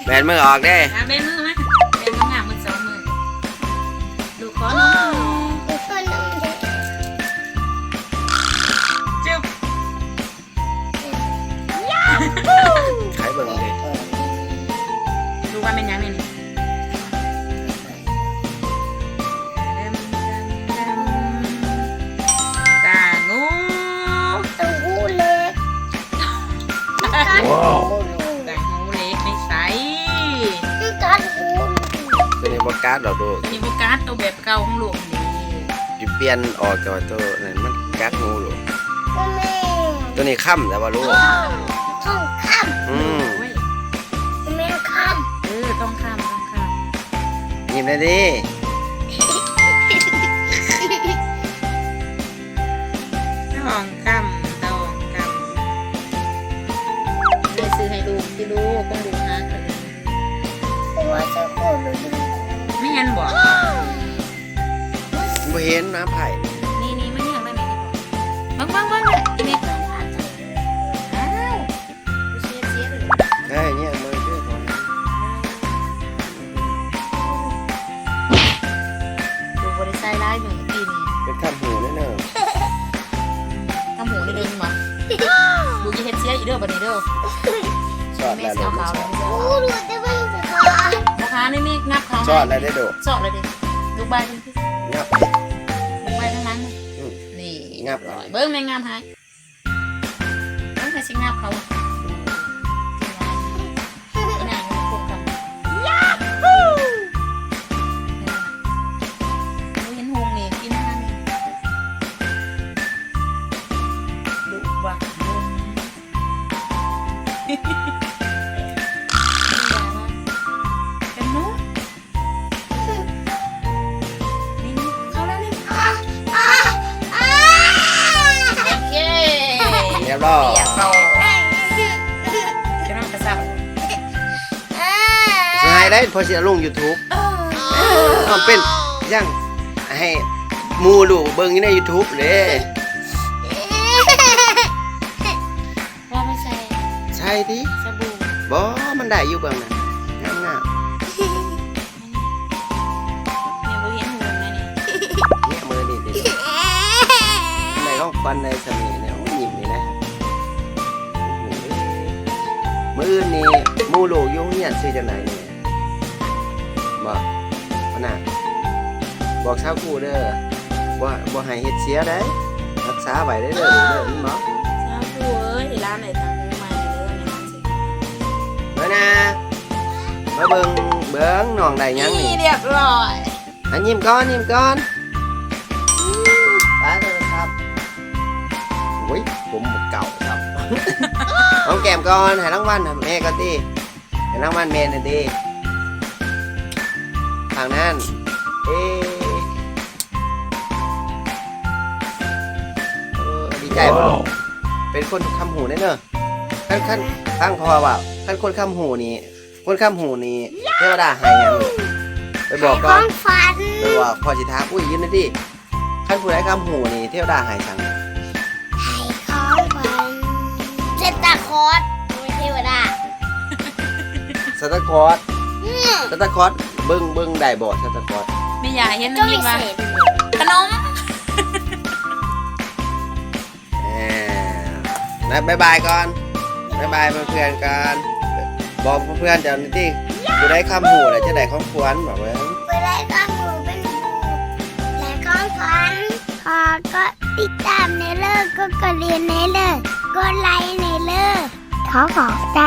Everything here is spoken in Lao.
ແບນມືອອກເດ້ ອ່ະ ແບນມືມາ ແບນມືງາມໝົດສອງມື ລູກຂໍນົມ ລູກຂໍນົມເດ້ ຈຶບ ຍາຫູ ໃຄເບິ່ງເດ້ ລູກວ່າແມ່ນຫຍັງນີ້? ຕາງູ ຕາງຫູເຫຼັກ ຕາງຫູເຫຼັກ ນິໄສ ມັນກັດຫູ ໂຕນີ້ບໍ່ກັດດອກລູກ ໂຕນີ້ບໍ່ກັດ ໂຕແບບເກົ່າຂອງລູກນີ້ ຊິປ່ຽນອອກ ແຕ່ວ່າໂຕນັ້ນມັນກັດຫູລູກ ບໍ່ແມ່ນ ໂຕນີ້ຄ້ຳແລ້ວບໍ່ລູກ ທອງຄຳ ອືມ ໂອ້ຍ ບໍ່ແມ່ນຄຳ ເອີ ທອງຄຳ ທອງຄຳ ຍິ້ມແດ່ເດ້ ທອງຄຳ ທອງຄຳ ແມ່ຊື້ໃຫ້ລູກຕິລູກ ຂອງລູກຮັກ ເພາະວ່າເຈົ້າຂອງລູກ ແມ່ນບໍ່? ບໍ່ເຫັນນະໄຜ ນີ້ໆ ມາເບິ່ງໄດ້ແມ່ນີ້ ເບິ່ງໆໆ ອີ່ແມ່ ອ້າວ ເຮັດເສຍເລີຍ ໄດ້ເຍ ເບິ່ງຊື່ຂອງ ລູກບໍ່ໄດ້ໃສ່ຫຼາຍມື້ປີນີ້ ເປັນຄຳຫູເດີ ຄຳຫູເດີ ມາ ລູກຢ່າເຮັດເສຍອີກເດີ ບັດນີ້ເດີ ຊອດແລ້ວ ລູກມັນຊອດ ໂອ້ ລູກຈະເບິ່ງຊິຄາ ບໍ່ຄາ ນີ້ໆ ງັບເຂົ້າ ຊອດແລ້ວເດ້ ລູກ ຊອດແລ້ວເດ້ ລູກບາຍ ງັບ ລູກບາຍທາງຫຼັງ ອືມ ນີ້ ງັບ ເບິ່ງແມ່ງາມໃຫ້ ເບິ່ງໃຫ້ຊິງາມເຂົາ ຍາຫູ ເຫັນຫຸ່ງນີ້ ກິນອາຫານນີ້ ດຸບັກ ດຸ ເປັນໜູ ນີ້ໆ ເຂົ້າແລ້ວນີ້ ໂອເຄ ຮຽບຮ້ອຍ ຮຽບຮ້ອຍ ຈະນອນກະສັບ ຊິໃຫ້ໄດ້ ພໍຊິເອົາລົງຢູທູບ ເອີ ເອົາເປັນຫຍັງ ໃຫ້ໝູ່ລູກເບິ່ງຢູ່ໃນຢູທູບເດ້ ວ່າມາໃສ່ ໃສ່ຕິ ສະບູ່ ບໍ່ ມັນໄດ້ຢູ່ເບິ່ງນະ ງາມໆ ຍັງບໍ່ເຫັນຫຸ່ງນະນີ້ ເນຍ ມື້ນີ້ຕິ ໄດ້ຂອງຂວັນໄດ້ຊຳນີ້ແລ້ວ ຍິ້ມນີ້ນະ ມື້ອື່ນນີ້ໝູ່ລູກຢູ່ໂຮງຮຽນຊື່ຈັ່ງໃດນີ້ ບໍ່ ຫັ້ນນະ ບອກຊາວກູເດີ ບໍ່ ບໍ່ໃຫ້ເຮັດເສຍໄດ໋ ຮັກສາໄວ້ເດີ ເດີ ຍິນບໍ່ ຊາວກູເອີຍ ຫຼານໄດ້ຕັ້ງຫູໃໝ່ເດີ ແມ່ນຊິ ເບິ່ງນະ ມາເບິ່ງ ເບິ່ງນ້ອງໄດ້ຫຍັງນີ້ ນີ້ ຮຽບຮ້ອຍ ອ່ະ ຍິ້ມກ່ອນ ຍິ້ມກ່ອນ ອືມ ປາໂທລະສັບ ໂອ້ຍ ຜົມບໍ່ເກົ່າຊ້ຳ ຫອມແກ້ມກ່ອນ ໃຫ້ລາງວັນແມ່ກ່ອນຕິ ໃຫ້ລາງວັນແມ່ແດ່ຕິ ທາງນັ້ນ ເອ ເອີ ດີໃຈບໍ່ລູກ ເປັນຄົນຄ້ຳຫູເດີ ຄັນ ຄັນ ຟັງພໍ່ເວົ້າ ຄັນຄົນຄ້ຳຫູນີ້ ຄົນຄ້ຳຫູນີ້ ເທວະດາໃຫ້ຫຍັງ? ໄປບອກກ່ອນ ໃຫ້ຂອງຂວັນ ໄປບອກ ພໍ່ຊິຖາມ ອຸ້ຍ ຍິນດີ ຄັນຜູ້ໃດຄ້ຳຫູນີ້ ເທວະດາໃຫ້ຫຍັງ? ໃຫ້ຂອງຂວັນ ຊານຕາຄອດ ບໍ່ແມ່ນເທວະດາ ຊານຕາຄອດ ອືມ ຊານຕາຄອດ ເບິ່ງ ເບິ່ງໄດ້ບໍ່ ຊານຕາຄອດ? ແມ່ຍ່າເຫັນ ຍິ້ມວ່າ ຂະໜົມ. ເອີ ບາຍບາຍກ່ອນ ບາຍບາຍເພື່ອນໆກ່ອນ ບອກເພື່ອນໆເຈົ້ານີ້ຕິ ຜູ້ໃດຄ້ຳຫູແລ້ວຈະໄດ້ຂອງຂວັນ ບອກເບິ່ງ ຜູ້ໃດຄ້ຳຫູເປັນຜູ້ໄດ້ຂອງຂວັນ ຂໍກົດຕິດຕາມແດ່ເດີ ກົດກະດິ່ງແດ່ເດີ ກົດໄລແດ່ເດີ ຂໍຂອບໃຈ.